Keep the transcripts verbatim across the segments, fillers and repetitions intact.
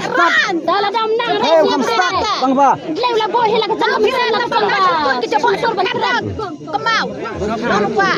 Start. Dah lah dam nang. Hey, kamu start. Bang ba. Dleu la boh hi la ka jam la ka jam ba. Ka jam sur ban kra. Kemau. Bang ba.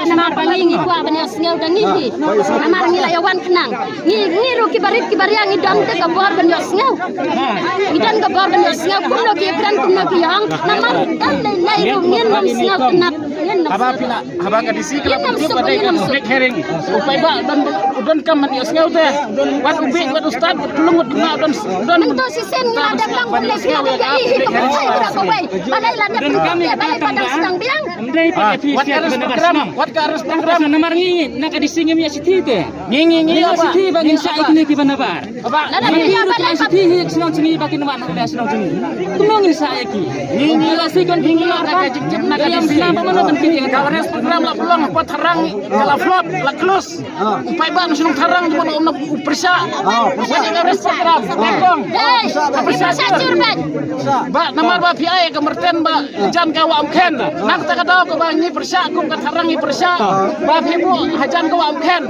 Namar ngi kwah ban ïohsngew da ngi hi. Namar ngi la ïa wan khnang. Ngi, ngi ruh ki barit ki baria ngi don te ka bor ban ïohsngew. Ngi don ka bor ban ïohsngew kumno ki kren kumno ki ong. Namar dang dei nai ruh ngin ym sngew kynap. Ngin ym Haba sngew. Phi la, haba ka D C ka la pynkup ba dei ka public hearing. U paidbah u don, u don kam ban ïohsngew te. Wat u bieit, wat u stad, wat u lung, wat u nga, u don, u don. Nangta shisien ngi la dep lang ban ïohsngew ïa ka public hearing. Ba dei la dep ban ïohsngew, ba dei la dep ban ïohsngew. Ym dei pat ïa phi siat ban ïa shnong. Wat ka arrest program. Namar ngi na ka D C ngim ïa shithi te. Ngi, ngi, ngi, ngi ïa shithi ba ngin shah ïa kine kiba nabar. Ngi ruh ki la shithi hi shnong jong ngi ba kin wan ha ka shnong jong ngi. Kumno ngin shah ïa ki? Ngi, ngi la shithi kon ngi ïa ka jingtip na ka D C. Ïa shnong ba mano ban kit ïa ka. Ka arrest program la pynlong hapoh Tharang, ka la flop, la close. U paidbah na shnong Tharang jong ngi um na u pyrshah. Wat ïa ka arrest program. Ka pyrshah jur. Ba namar ba phi ai ka Martin ba jan ka Wah Umkhen. Na kata ka daw kaba ngi pyrshah kum ka Tharang ngi pyrshah. Ba phi buh hajan ka Wah Umkhen.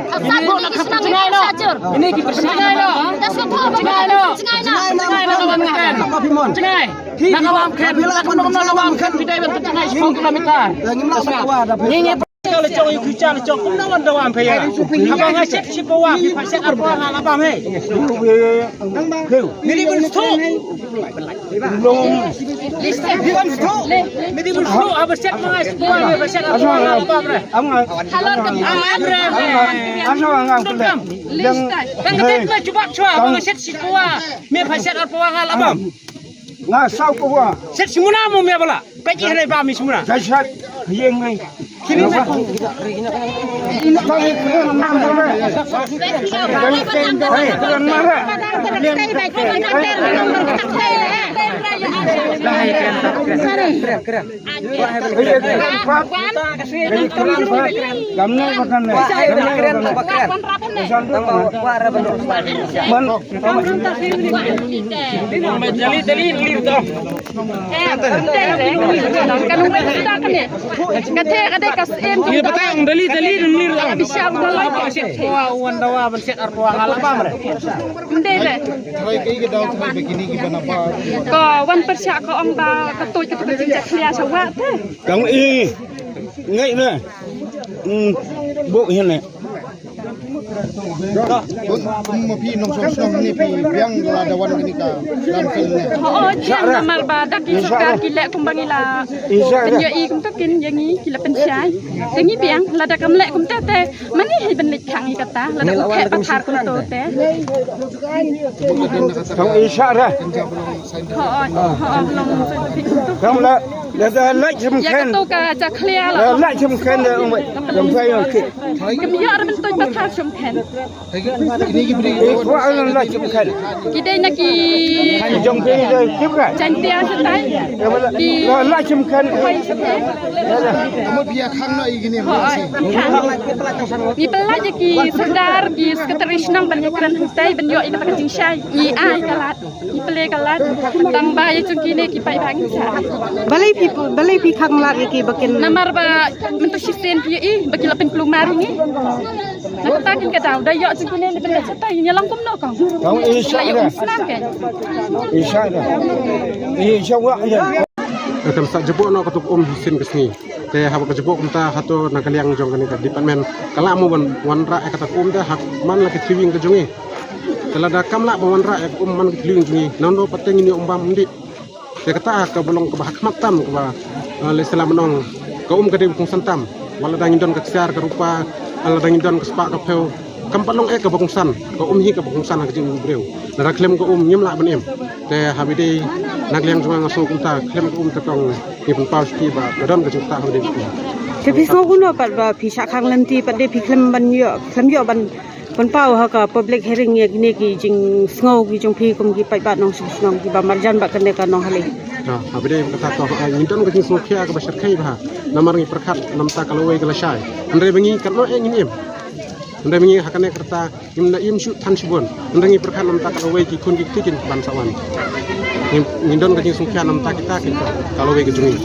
Buh na ka jngai noh. Ini ki pyrshah jngai noh. Jngai noh. Jngai noh ka Wah Umkhen. Jngai. Na ka Wah Umkhen. Ka Wah Umkhen. Phi dei ban jngai sepuluh kilometer. Ngi ngi Ka la jong ïa u Khristan la jong kumno wan da wan phi ïa. Haba nga shet shi pawa phi pha shet ar pawa nga la bam he. Miri bun stu. Miri bun stu. Miri bun stu haba shet ma nga shi pawa phi pha shet ar pawa nga la bam re. Halor ka bam re. Asa nga. Tang ka tet ma jubak chwa ba nga shet shi pawa me pha shet ar pawa nga la bam. Nga saw pawa. Shet shi muna mo me bala. Pek ih re ba mi semua. Dahsyat, hieng ni. Kini ni. Gamne makan ni. Gamne makan ni. Man. Jali, jali, jali, jali. Ka theh ka dei ka sien. Ïa, batang, dali, dali, dali. Ka bishar da lai ka sien. Wa, wan da wa, ban sien ar wa, ngala ba mare. Ndei de. Trai ka i ka dau, trai ba kini ki bana ba. Ko wan pyrshah ko ong ba ka tuid ka tuid ka khlia sha wa te. Kang i. Ngai na. Hmm. Bok hin ne. Kum ma phi nongshong shnong ne phi biang la da wan kane ka landfill ne. Oh, oh, jan namar ba da ki sorkar ki leh kumba ngi la. Pynïohi kumto kin ïa ngi ki la pynshai. Te ngi biang lada kam leh kumta te mani hi ban leit khang ïa kata lada u khet pathar kumto te. Tang i sha ra. Ho, ho, ho, long. Kam la, la, la, la, jam khen. Ïa kato ka jakhlia la. La, la, jam khen, la, um, jam khen, okay. Kam ïa ra ban tuid pathar jam khen. Eh, kwa la, la, jam khen. Ki dei na ki. Jam khen, la, jam khen. Jaintia shatai. Ki. La, la, jam khen. Wai shatai. Mo pia khang na i gini. Ho, khang. Ngi pynlait ïa ki sordar, ki sekretari shnong ban ïa kren hangtai, ban ïoh ïa kata ka jingshai. Ngi ai ka lad. Ngi pynlait ka lad. Tang ba ïa jong kine ki paidbah ngi sa. Balei phi, balei phi khang lad ïa ki ba kin. Namar ba mynta shisien phi ïohi ba ki la pynkulmar ïa ngi. Na kata kin ka daw da ïoh jong kine ni pynlait sa tai ïa long kumno kong. Kong i sha. La ïoh um snam ke. I sha da. I sha wa ïa. Ka kan sa jubok noh kato ka um shisien ka sngi. Te haba ka jubok kumta hato na ka liang jong kane ka department ka lah mo ban wanrah ïa kata ka um te ha man la ka three wing ka jong ngi. Te lada kam lah ban wanrah ïa ka um man ka three wing jong ngi, nangno pat te ngin ïoh um bam um dih. Te kata kaba long kaba ha khmat tam kaba, eh, lehse lah ban ong ka um ka dei ba kongsan tam. Wat lada ngin don ka ksiar ka rupa, wat lada ngin don ka spah ka phew. Kam pat long eh kaba kongsan, ka um hi kaba kongsan ha ka jingim u briew. Lada khlem ka um ngim lah ban im. Te haba ïadei na ka liang jong nga nga sngew kumta, khlem ka um te tang ngi pynpaw sha ki ba ka don ka jingktah haba ïadei. Te phi sngew kumno pat ba phi shah khang lynti pat de phi khlem ban ïoh, khlem ïoh ban pynpaw ha ka public hearing ïa kine ki jingsngew ki jong phi kum ki paidbah nongshong shnong kiba marjan bad kane ka Nonghali. Ha, haba ïadei kata ka, ha, ngin don ka jingsngewkhia kaba shyrkhei bha. Namar ngi pyrkhat namar ka lawei ka lashai. Hynrei ba ngi katno eh ngin im. Ynda mynta ha kane ka rta ngim da im shuh than shibun. Ynda ngi pyrkhat namar ta ka lawei ki khun ki kti kin ban sa wan. Ngi, ngi don ka jingsngewkhia namar ta kita kita ka lawei ka jong ngi.